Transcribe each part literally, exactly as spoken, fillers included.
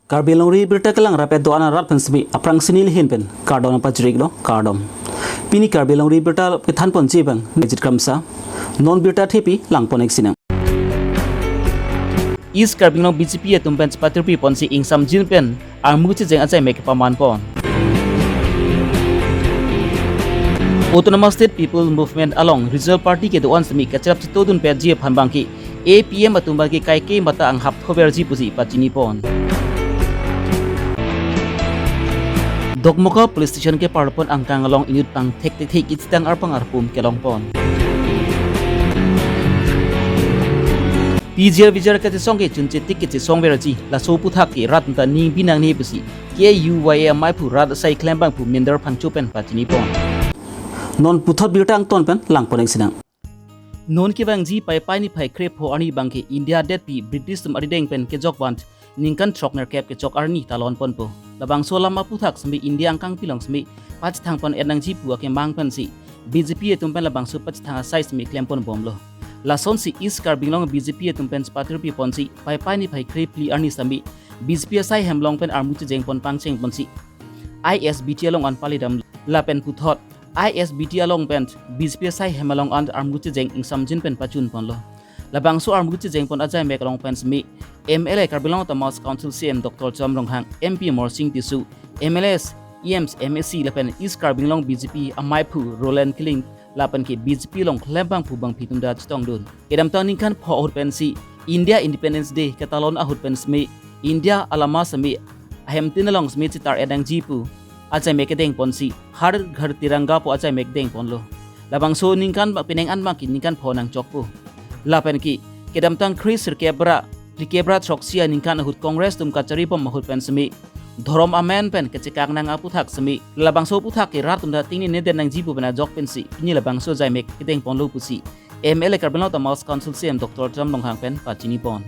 Karbi Longri Birta kelang rapet do-an arat pen semi aphrang sini lihin pen kardom pajrik lo, kardom. Pini Karbi Longri Birta kethan ponji abang Nejit Kramsa. Non birta thepi lang pon-ik sinang. East Karbi Anglong B J P atum pen chepatirpi ponsi ingsamjin pen armu chejeng ajai mek paman pon. Autonomous State People Movement along regional party kedo-an semi kacherap chetodun petji aphan abangke A P M atum abangke kaike mata anghap thoverji pusi pachini pon. Dokmoka Police Station keparlo pon angkang along inut pangthek thekthe kethitang arpang arpum kelong pon. P G R V G R kachesong ke chunche tik kachesongverji, laso aphuthak ke rat ta ning binang ne pusi K U Y A amaiphu rat asai klembangphu Minder Phangcho pen pachini pon. Non puthot birta angton pen lang pon-ik sinang. Non kevangji Paipai niphai krepho arni abangke India detpi British atum arideng pen kejok van ningkan throknerkep kechok arni talon ponpo. Labangso alam aphuthak semi India angkangpi along semi pachethang pon-et nangji pu akemang pensi B J P atum pen labangso pachethang asai semi klem pon bomlo. Lasonsi East Karbi Anglong B J P atum pen chepatirpi ponsi Paipai niphai krephli arni semi B J P asai hem along pen armu chejeng pon pangcheng ponsi I S B T along an palidam lapen puthot I S B T along pen B J P asai hem along an armu chejeng ingsamjin pen pachun ponlo. Labangso armu chejeng pon ajai mek along pen semi M L A Karbi Anglong Autonomous Council C M Doctor Tuliram Ronghang, M P Amarsing Tisso, M L As, E Ms, M A C lapen East Karbi Anglong B J P amaiphu Roland Killing lapenke B J P along klembangphu bangphi atum ta chetongdun. Kedamtang ningkan pho ahut pensi India Independence Day ketalon ahut pen semi India alama semi ahemtin along semi chetar-et nangji pu ajai mek kedeng ponsi Har Ghar Tiranga pu ajai mek deng ponlo. Labangso ningkan ba penang an abangke ningkan pho nangchokpo. Lapenke kedamtang kre sirkep ra phlikep ra throksi aningkan ahut Congress atum kachari bom ahut pen semi dhorom amen pen kachekak nang aphuthak semi labangso aphuthak ke rat atum ta tingne neden nangji pu pen ajok pensi pini labangso ajai mek kedeng ponlo pusi M L A Karbi Anglong Autonomous Council C M Doctor Tuliram Ronghang pen pachini pon.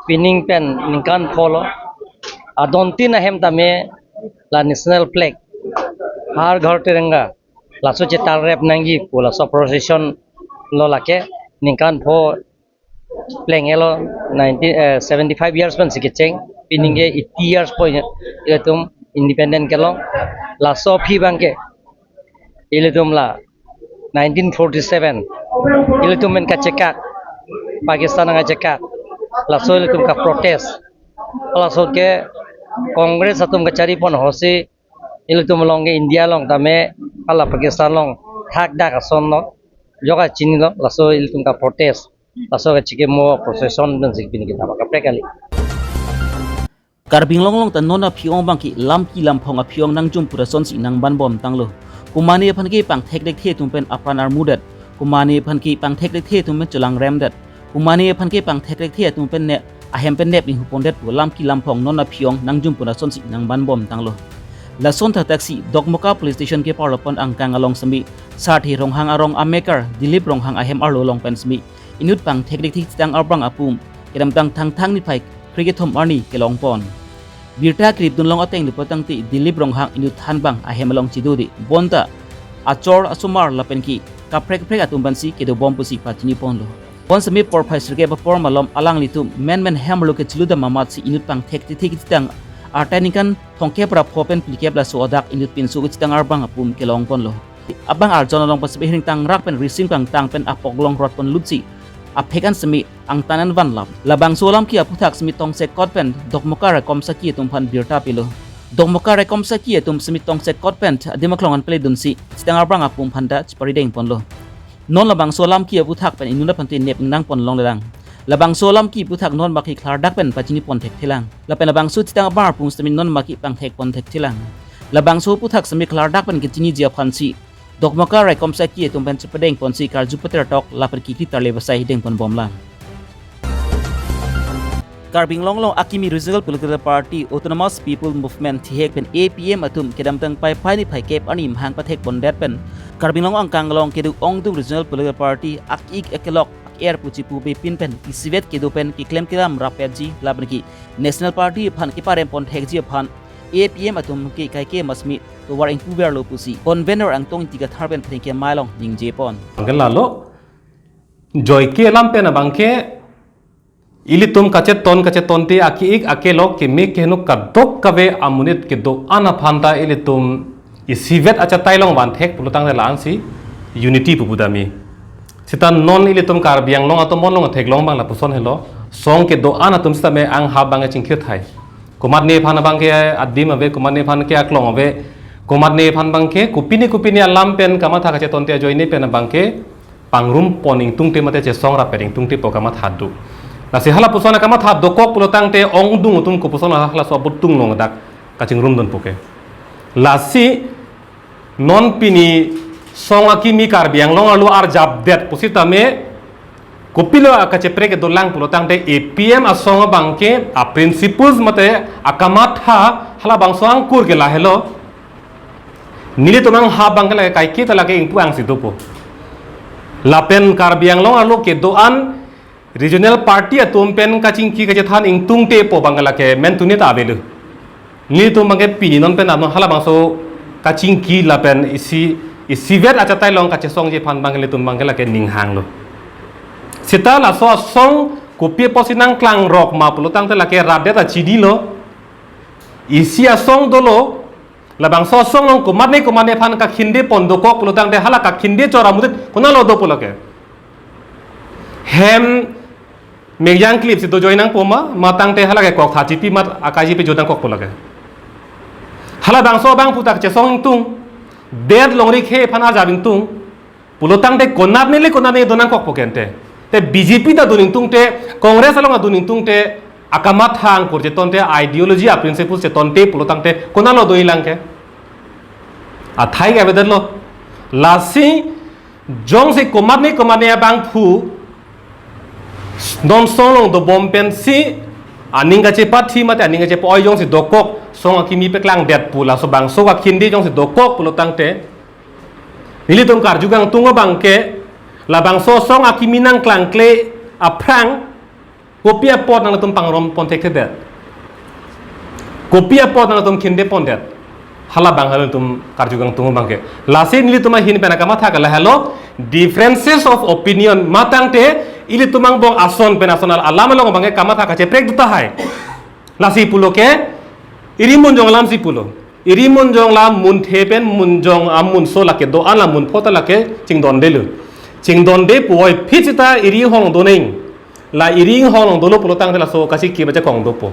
Pining pen ningkan pho lo. Adontin ahem tame la national flag, Har Ghar Tiranga, laso chetar rep nangji pu laso procession lo lake ningkan pho pleng elo nineteen, eh, seventy five years pensi kecheng, pining ke eighty years po ilitum independent kelong. Laso aphi abangke ilitum la nineteen forty seven ilitum pen kachekak, Pakistan nang kachekak, laso ilitum ka protest. Laso ke Congress atum kachari pon ahutsi ilitum along ke India along tame hala Pakistan along thakdak ason lo, joka chinilo, laso ilitum ka protest, laso kachikimo procession pensi pini kita kaprek kali. Karbi Anglong along ta non aphi-ong abangke lamki lamphong aphi-ong nangjum pu asonsi nangban bom tanglo. Komane aphan ke pangthek thekthe atum pen apran armudet, komane aphan ke pangthek thekthe atum pen chelang remdet, komane aphan ke pangthek thekthe atum pen ne ahem pen nep inghu pondet pu lamki lamphong non aphi-ong nangjum pu asonsi nangban bom tanglo. Lason thakthak si Dokmoka Police Station keparlo pon angkang along semi Sarthe Ronghang arong amekar Dilip Ronghang ahem arlo along pen semi inut pangthek thekthe chetang arpang arpum kedamtang Thangthang niphai kre kethom arni kelong pon. Birta krip dunlong ateng lupotangte Dilip Ronghang inut than abang ahem along chidode bonta achor asomar lapenke kaprek kaprek atum pensi kedo bom pusi pachini ponlo. Bon semi porphai sirkep apor malom alanglitum menmen hem arlo kechiludam amatsi inut pangthek thekthe chetang arta ningkan thomkep ra pho pen phlikep laso adak inut pinso kechetang arpang arpum kelong ponlo. Abang arjon along pensi hingtang rak pen rising kangtang pen apok long rot pon lutsi aphek an semi angtan an van lam. Labangso alam ki aphuthak semi tongsekot pen Dokmoka raikom saki atum aphan birta pilo. Dokmoka raikom saki atum semi tongsekot pen adim aklong an pele dunsi chetang arpang arpum aphan ta chepari deng ponlo. Non labangso alam ki aphuthak pen inut aphan te nep ingnang pon longlelang. Labangso alam ki aphuthak non baki klardak pen pachini pon thekthelang. Lapen labangso chetang arpang arpum semi non baki pangthek pon thekthelang. Labangso aphuthak semi klardak pen kechiniji aphansi Dokmoka raikom saki atum pen chepadeng ponsi karju pater tok lapen kikri tarle basai deng pon bomlang. Karbi Anglong along akimi Regional Political Party Autonomous People Movement thihek pen A P M atum kedamtang Paipai niphai kep arni mahang pathek pondet pen Karbi Anglong angkang along keduk ongdung Regional Political Party ak-ik akelok ak-er pu chipu bepin pen isivet kedo pen keklem kedam rapetji lapenke National Party aphan keparem pon thekji aphan A P M atum ke kaike masmi tovar ingpuverlo pusi convener Angtong Ingti Kathar pen phreng kemai along ningje pon. Abangke lalo, joike alam pen abangke Ilitum kacheton kachetonte, ake-ik akelok, keme keheno kadokave amonit kedo-an aphan ta ilitum isivet achatai along vanthek pulotangte la-ansi unity pu pudamji. Seta non ilitum Karbi Anglong atum bonlong theklong abang lapuson helo. Song kedo-an atum sitame anghap abang chingkir thai. Komatne aphan abangke adim ave, komatne aphan ke aklong ave, komatne aphan abangke kopine kopine alam pen kamatha kachetonte ajoine pen abangke pangrumpon ingtungte mate chesong rapet ingtungte pu kamatha do. Lasi halapuson akamatha dokok pulotangte ongdung atum kopuson halaso abot tunglong dak kachingrumdunpo ke. Lasi non pini song akimi Karbi Anglong arlo arjapdet pusitame kopilo akacheprek kedolang pulotangte A P M asong abangke a principles mate akamatha halabangso angkur ke lahelo. Nelitum anghap abangke lake kaike ta lake ingpu angsi dopo. Lapen Karbi Anglong arlo kedo-an regional party atum pen kachingki kachethan ingtungte pu abangke lake mentune ta avelo. Nelitum abangke pini non pen ano halabangso kachingki lapen isi isivet achatai along kachesongji aphan abangke ilitum abangke lake ninghanglo. Seta laso asong kopi apotsi nangklangrok ma pulotangte lake rat det achidilo. Isi asong dolo, labangso asong along komatne komatne aphan kakhinde pon dokok pulotangte hala kakhinde chora mudit konatlo dopo lake. Hem mekjang klip si dojoi nangpo ma, matangte hala ke kok thachipi mat akaji pe jodang kokpo lake. Halabangso abang putak chesong ingtung, det longri khe aphan ajap ingtung, pulotangte konatne le konatne donang kokpo kente. Te B J P ta dun ingtungte, Congress along adun ingtungte, akamatha angkur chetonte, ideology a principles chetonte pulotangte konatlo doilang ke. Athai ke avedetlo. Lasi jongsi komatne komatne abangphu non song along dobom pensi aning kachepathi mate aning kachepa-oi jongsi dokok, song akimi peklangdet pu laso bangso kakhinde jongsi dokok pulotangte, nelitum karju kangtung abangke labangso song akimi nangklangkle aphrang kopi apot nangtum pangrum ponthekthedet? Kopi apot nangtum khinde pondet? Halabang halatum karju kangtung abangke. Lasi nelitum ahin pen akamatha ke lahelo, differences of opinion matangte ilitum angbong ason pen ason al-, alam along abangke kamatha kacheprek do tahai. Lasi pulo ke, iri munjong alam si pulo. Iri munjong la munthe pen munjong amunso lake do-an la munpho ta lake chingdondelo. Chingdonde puvoiphit seta iri hong doning. La iri hong dolo pulotangte laso kachiki bacha kong dopo.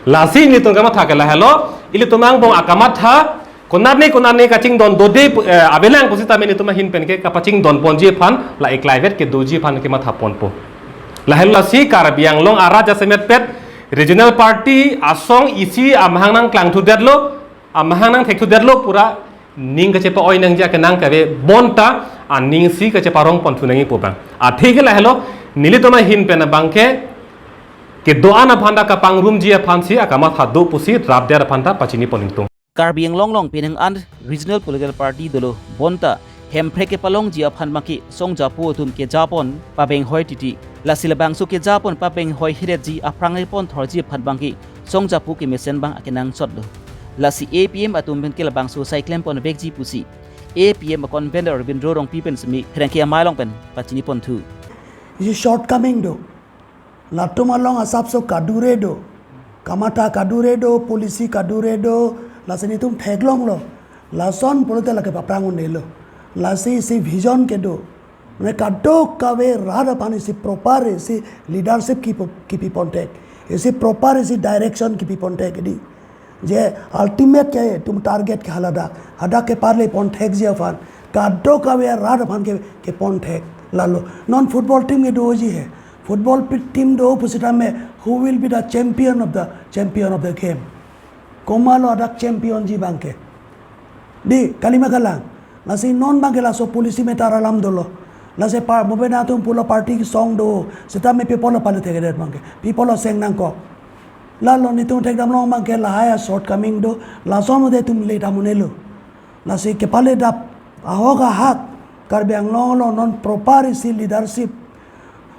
Lasi nelitum kamatha ke lahelo, ilitum angbong akamatha, konatne konatne kachingdon dode pu-, eh, avelang pusitame nelitum ahin pen ke kapachingdon ponji aphan, la eklaivet kedoji aphan kematha ponpo. Lahelo lasi Karbi Anglong arat jasemet pet regional party asong isi amahang nangklangthudetlo, amahang nangthekthudetlo pura ning kachepa-oi nangji akenang kave bonta aning si kacheparong ponthu nangji pu abang. Athe ke lahelo nelitum ahin pen abangke kedo-an aphan ta kapangrumji aphansi akamatha do pusi rapdet aphan ta pachini pon ingtung. Karbi Anglong along penang an regional political party dolo bonta Hemprek kepalongji aphan abangke songjapu atum kejapon pabenghoi titi. Lasi labangso kejapon pabenghoi hiretji aphrang repon thorji aphan abangke songjapu kemesen abang akenangsot do. Lasi A P M atum pen ke labangso sai klem ponvekji pusi A P M a-convener Rabindra Rongpi pen semi pherangke amei along pen pachini ponthu. Isi shortcoming do. Latum along asapso kadure do. Kamatha kadure do, policy kadure do, lasi nelitum theklonglo. Lason pulote lake paphrang un-elo. Lasi isi vision kedo. Mane kadokave rat aphan isi proper isi leadership kipo-, kipi ponthek. Isi proper isi direction kipi ponthek di. Je ultimate ke itum target ke haladak. Hadak keparle ponthekji aphan. Kadokave rat aphan ke, keponthek. Lalo. Non football team ke doji he. Football pi-, team do pusitame, who will be the champion of the, champion of the game? Komatlo adak championji abangke? Di, kalima kalang. Lasi non abangke laso policy matter alam dolo. Lasi pa, movement atum pulo party song do. Sitame people lo pale thekedet abangke. People lo seng nangkok. Lalo nelitum thekdamlong abangke lahai a-shortcoming do. Lason mode itum le dam un-elo. Lasi kepale dap ahok ahak Karbi Anglong along non proper isi leadership.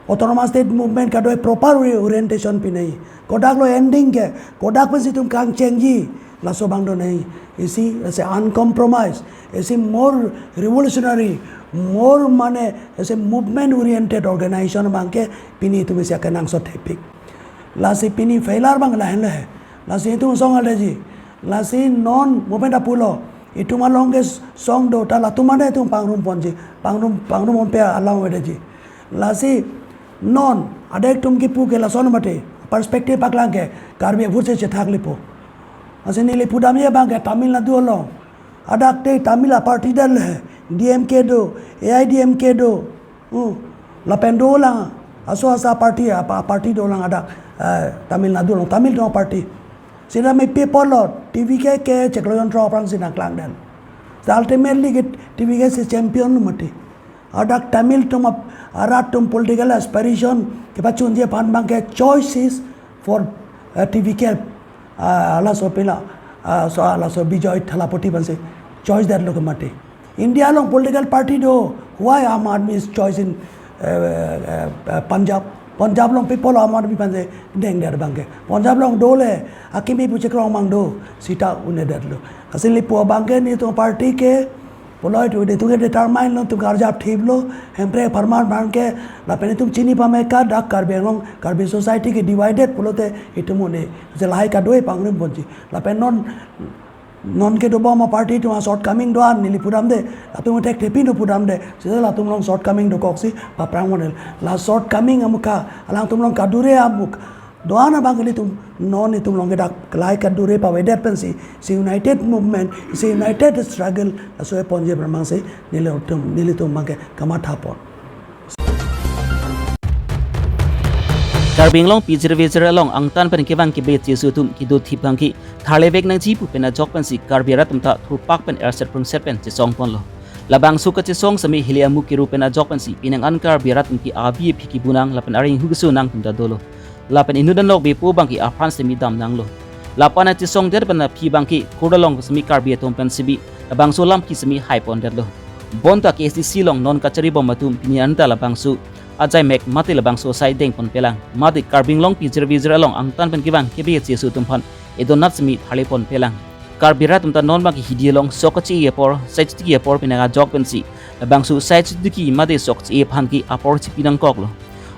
Autonomous State Movement kadoi proper ori-, orientation pinai. Kodak lo ending ke, kodak pensi itum kangchengji, laso abang donai. Isi, isi uncompromised, isi more revolutionary, more mane, isi movement oriented organization abangke pini itum isi akenangsot thepik. Lasi pini failure abang lahenlo he. Lasi itum song adetji. Lasi non mo pen ta pulo. Itum along ke song do ta latum ane itum pangrum ponji. Pangrum, pangrum ponpe alam adetji. Lasi non adek atum kipu ke lason mati. Perspective paklang ke Karbi aphu si chethak lipo. Lasi neli pudamji abang ke Tamil Nadu along. Adak te Tamil a-party dal he. D M K do, A I D M K do. Hmm. Lapen dolang, aso asa party, apa, party dolang adak, eh, Tamil Nadu along, Tamil along party. Sita me paper lo, T V K ke chiklo jontro aphrang si nangklangdun. So ultimately ke T V K si champion mati. Adak Tamil atum ap-, arat atum political aspiration kepachunji aphan abang ke choices for, eh, T V K, ah, laso pila, ah, so, laso Bijoy Thalapathy aphan si choice detlo ke mati. India along political party do, why Aam Aadmi is choice in, eh, eh, eh, Punjab? Punjab along people Aam Aadmi aphan si dengdet abang ke. Punjab along dole, akimi pu chekrong mang do, sita un-edetlo. Lasi neli pu abang ke nelitum party ke, pulo itum, itum ke determine lo, itum karjap thiplo, Hemprek apharman abang ke, lapen itum chini pame ke dak Karbi Anglong, Karbi society ke divided pulote itum un-e, je lahai kadokave pangrum ponji. Lapen non, non kedobom a-party atum a-shortcoming do-an neli pudamde, latum thekthe pin do pudamde, sita latum along shortcoming dokok si paphrang mo-el. La shortcoming amukha, alangtum along kadure amuk, do-an abang ke nelitum, non nelitum along ke dak lahai kadure pavedet pensi, si united movement, si united struggle, laso e ponji aphrang si, nelitum, nelitum abang ke kamatha pon. Karbi Anglong pijir vijir along angtan pen kevang kebe chesu atum kedo thip abang ke tharlevek nangji pu pen ajok pensi Karbi arat atum ta thurpak pen erset prungset pen chesong ponlo. Labangso kachesong sitame hili amu kiru pen ajok pensi pinang an Karbi arat atum ke avi aphi kibunang lapen aring hu kesu nangtum ta dolo. Lapen inut anlok bepo abang ke aphan sitame damnanglo. Lapen achesongdet pen aphi abang ke kurdalong sitame Karbi atum pen sibi labangso lamki sitame hai pondetlo. Bonta K A C C along non kachari bom atum pini anta labangso ajaimek mate labangso asai deng ponpelang. Mate Karbi Anglong pijir vijir along angtan pen kevang kebe chesu atum aphan edonat sitame tharle ponpelang. Karbi arat atum ta non abang ke hidi along sok kachi apor, sai chitiki apor pinang ajok pensi labangso sai chitiki mate sok chi aphan ke apor chipi nangkoklo.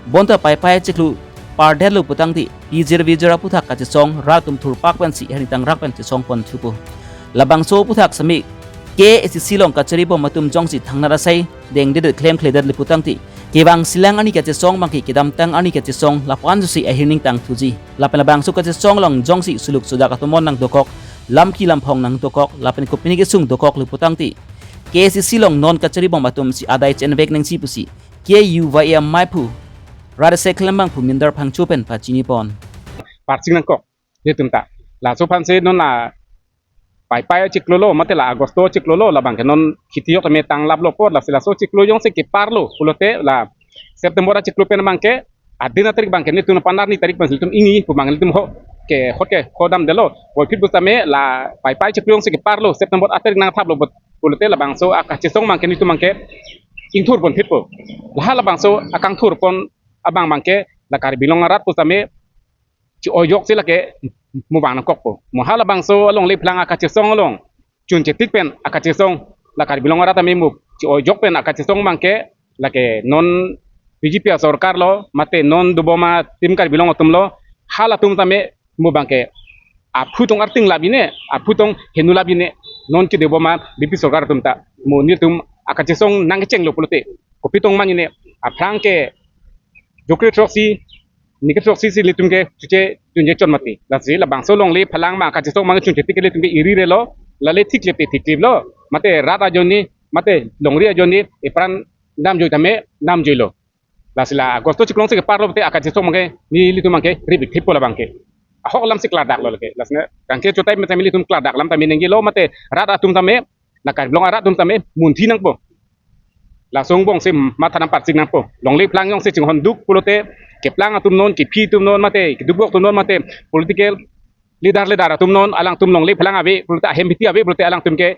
Bonta Paipai chiklo pardetlo putangte pijir vijir aputhak kachesong rat atum thurpak pensi hering tangrak pen chesong pon thupo. Labangso aputhak sitame K A C C along kachari bom atum jongsi thangnat asai dengdedet klemkledet le putangte kevang silang arni kachesong abang ke kedamtang arni kachesong lapu-an josi ahirning tangthuji. Lapen labangso kachesong along jongsi suluk sudak atum mon nangdokok, lamki lamphong nangdokok, lapen kopine kesung dokok le putangte K A C C along non kachari bom atum si adai chenvek nangji pusi K U Y A maiphu rat asai keklem abangphu Mindar Phangcho pen pachini pon. Parsing nangkok, nelitum ta. Laso aphan si non la Paipai chiklo lo, mate la Agosto chiklo lo, labang ke non khiti yok tame tanglaplo apot, lasi laso chiklo jongsi keparlo pulote la September achiklo pen abang ke, adin atarik abang ke nelitum pandar ni tarik abang nelitum ingni pu abang nelitum ho ke hot ke ho damdetlo. Puvoiphit pusitame la Paipai chiklo jongsi keparlo, September atarik nangthaplo apot pulote labangso akachesong abang ke nelitum abang ke ingthur ponphitpo. Laha labangso akangthur pon abang abang ke la Karbi Anglong arat pusitame chi-ojok si lake mo abang nangkokpo. Mo halabangso alongle phelang akachesong along chun chetik pen akachesong la Karbi Anglong arat tame mo chi-ojok pen akachesong abang ke lake non B J P asorkar lo mate non dobom a-team Karbi Anglong atum lo, halatum tame mo abang ke aphu tong arting labine, aphu tong henu labine, non kedobom a-B J P sorkar atum ta mo nelitum akachesong nangkechenglo pulote kopi tong manine, aphrang ke jokre throksi, nikre throksi si nelitum ke chuche chunje chon mati. Lasi labangso alongle phelang ma akachesong abang chun chetik ke nelitum ke iri relo, lale thik lepte thik leplo, mate rat ajoine, mate longri ajoine, epran namjoi tame namjoilo. Lasi la Agosto chiklong si keparlo te akachesong abang ke nelitum abang ke ribik thippo labang ke. Ahok alam si klardak lo lake. Lasi na kangke chotai mate nelitum klardak alam tame nangji lo, mate rat atum tame, la Karbi Anglong arat atum tame munthi nangpo. Laso angbong si matha nangparsik nangpo. Longle phelang jongsi chinghon duk pulote, keplang atum non, kephi atum non, mate keduk bok atum non, mate political leader leader atum non, alangtum longle phelang ave pulote, ahem bithi ave pulote alangtum ke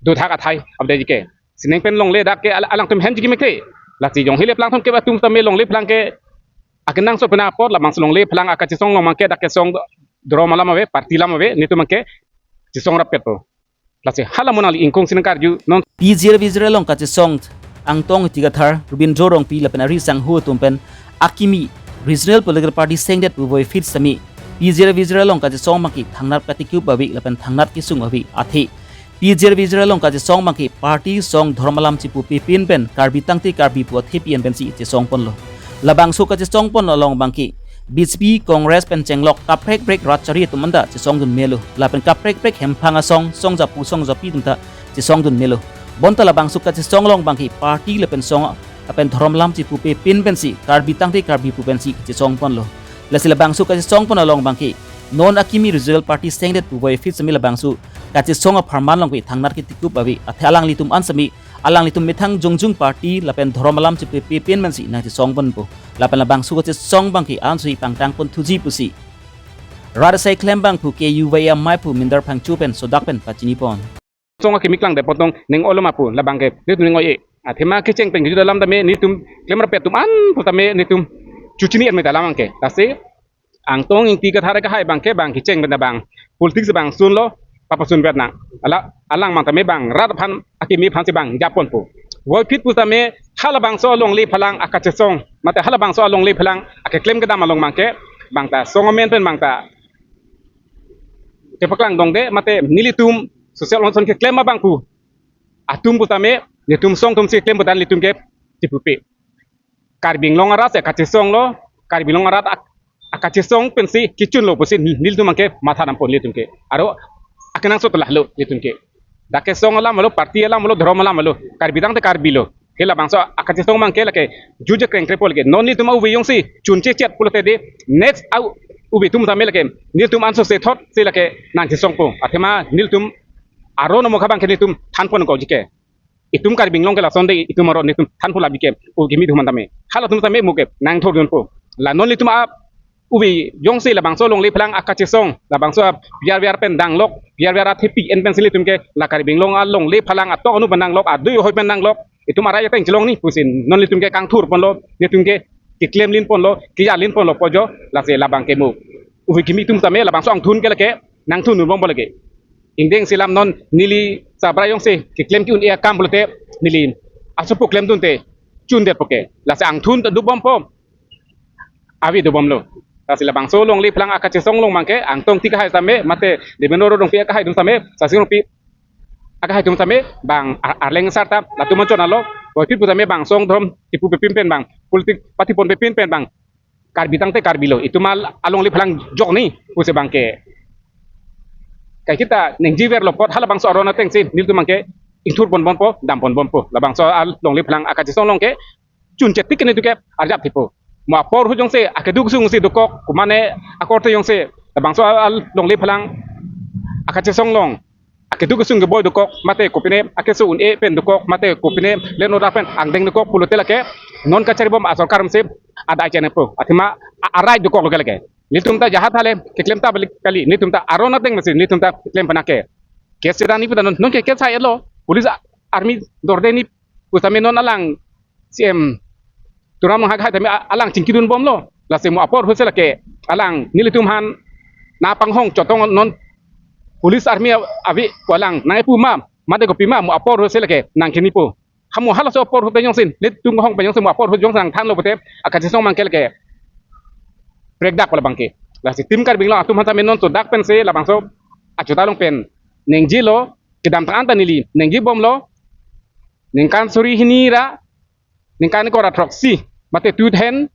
dothak athai abde ke. Sineng pen longle dak ke al-, alangtum hem jiki mekte. Lasi jong hile phelang atum ke atum tame longle phelang ke akenangsot pen apot labangso longle phelang akachesong along abang ke dak kesong drom alam ave, party alam ave, nelitum abang ke chesong rapetpo. Lasi hala mo nangli ingkung si nangkarju non. Pijir vijir along kachesong angtong iti kathar Rubindro Rongpi lapen ari sangho atum pen akimi Regional Political Party sengdet puvoiphit sitame P G R V G R along kachesong abangke thangnat katikup ave lapen thangnat kesung ave, athe P G R V G R along kachesong abangke party song dhorom alam chipupe pin pen Karbi tangte Karbi pu athepi an pensi chesongponlo. Labangso kachesongpon along abangke B J P, Congress pen chenglok kaprek prek rat chari atum anta chesongdun melo lapen kaprek prek hemphang asong, song japu song japi atum ta chesongdun melo. Bonta labangso kachesong along abangke party lapen song lapen dhorom alam chipupe pin pensi Karbi tangte Karbi pu pensi chesongponlo. Lasi labangso kachesongpon along abangke non akimi Regional Party sengdet puvoiphit sitame labangso kachesong apharman along ke thangnat ketikup ave, athe alanglitum an sitame alanglitum methang jongjung party lapen dhorom alam chipupe pin pensi nangchesongponpo. Lapen labangso kachesong abangke ansoi pangtangpon thuji pusi rat asai klembang pu K U Y A amei pu Mindar Phangcho pen sodak pen pachinipon. Song akimi klangdet potong ning olom apu labangke netum ning oi-e. Athema kecheng pen kejut alam tame netum klemrap atum an pu tame netum chuchini ermeta alam abangke. Lasi Angtong Ingti Kathar akehai abangke bang kecheng pen abang politics abang sunlo, papasun vet nang. Ala alang abang tame bang rat aphan akimi aphansi bang japonpo. Voiphit pu tame halabangso alongle phalang akachesong mate halabangso alongle phalang akeklem kedam along abangke bang ta song amen pen bang ta kepaklang dongde mate nelitum social onson keklem abang pu atum pu tame netum song atumsi klem pu ta nelitum ke chipupe. Karbi Anglong arat si akachesonglo, Karbi Anglong arat ak-, akachesong pensi kechunlo pusi nelitum abangke matha dampo nelitum ke. Aro akenangsot lahelo nelitum ke. Dak ke song alam alo, party alam alo, dhorom alam alo, Karbi tangte Karbi lo. Ke labangso akachesong abangke lake juje krengkre po lake. Non nelitum a-uve jongsi chunche chet pulote de next a-uve atum tame lake nelitum anso se thot si lake nangchesongpo. Athema nelitum aron amokha abangke nelitum thanpon ko jike. Itum Karbi Anglong ke lason de itum aron nelitum thanpo labi ke. O kimi atum tame. Halatum tame mo ke nangthurdunpo. La non nelitum a-uve jongsi labangso alongle phalang akachesong, labangso a-P R V R pen danglok, P R V R athepi en pensi nelitum ke la Karbi Anglong alongle phalang atok anu pen danglok, adui ahoi pen danglok, itum arai ateng chelongni pusi non nelitum ke kangthurponlo, nelitum ke keklemlinponlo, kejalinponlo pu jo, lasi labangke mo. Uve kimi atum tame labangso angthun ke lake nangthurdunbompo lake. Ingdeng si lam non neli sabra jongsi keklem ki-un-e akam pulote neli asopo klemdunte chundetpo ke. Lasi angthun ta dobompo. Ave dobomlo. Lasi labangso alongle phalang akachesong along abangke Angtong Ingti akehai tame mate Debendra Rongpi akehai atum tame, Sasing Rongpi akehai atum tame bang ar-, arleng asar ta latum anchot alo. Voiphit pu tame bang song dhorom chipupe pin pen bang politic party ponpe pin pen bang Karbi tangte Karbi lo. Itum al-, alongle phalang jokni pusi abangke. Kai kita ningjeverlo apot halabangso aron atengsi nelitum abangke ingthurponbompo, damponbompo. Labangso alongle phalang akachesong along ke chunche tik netum ke arjap thipo. Mo apor ahut jongsi akeduk sungsi dokok, kumane akorte jongsi labangso al-, alongle phalang akachesong along akeduk kesung keboi dokok, mate kopine akeso un-e pen dokok, mate kopine lenoda pen angdeng dokok pulote lake non kacharibom asorkar mesi adai chengpo. Athema a-, arai dokoklo ke lake. Nelitum ta jahat hale keklem ta balik kali, nelitum ta aron ateng mesi nelitum ta keklem penake. Case sedang ni puta non, non ke case hai lo. Police a-, army dorde ni pu tame non alang C M Tuliram Ronghang akehai tame a-, alang chingkidunbomlo. Lasi mo apor ahutsi lake alang nelitum aphan nangpanghong chotong non police army a-, ave pu alang nang-ipu ma, mate kopima mo apor ahutsi lake nangkinipo. Ha mo halaso apor ahut pen jongsi nelitum hong pen jongsi mo apor ahut jongsi nangthanlo pulote akachesong abangke lake prekdak pu labangke. Lasi Team Karbi Anglong atum aphan tame non sodak pensi labangso achota along pen ningjelo, kedamtang anta neli ningjebomlo. Ningkan suri hini ra ningkan kora throksi, mate two thousand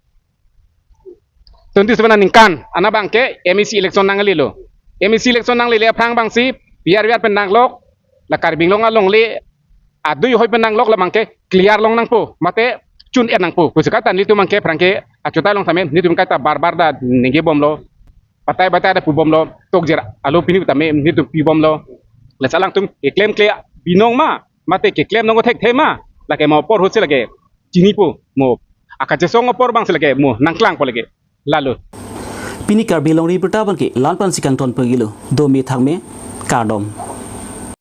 twenty-seven aningkan, ana abangke M A C election nanglelo. M A C election nanglele aphrang abangsi P R V R pen nanglok, la Karbi Anglong alongle adui ahoi pen nanglok labangke clear long nangpo, mate chun-et nangpo. Pusi kata nelitum abangke aphrangke achota along tame nelitum kaita bar bar ta ningjebomlo. Batai batai ta pubomlo, tokjer alo pini tame nelitum pibomlo. Lasi alangtum keklemkle binong ma, mate keklem nangkok thekthe ma, lake mo apor ahutsi lake chinipo mo. Akachesong apor abangsi lake mo nangklangpo lake. Lalo. Pini Karbi Longri Abirta abangke la-an pensi kangton pagilo. Dome thakme, kardom.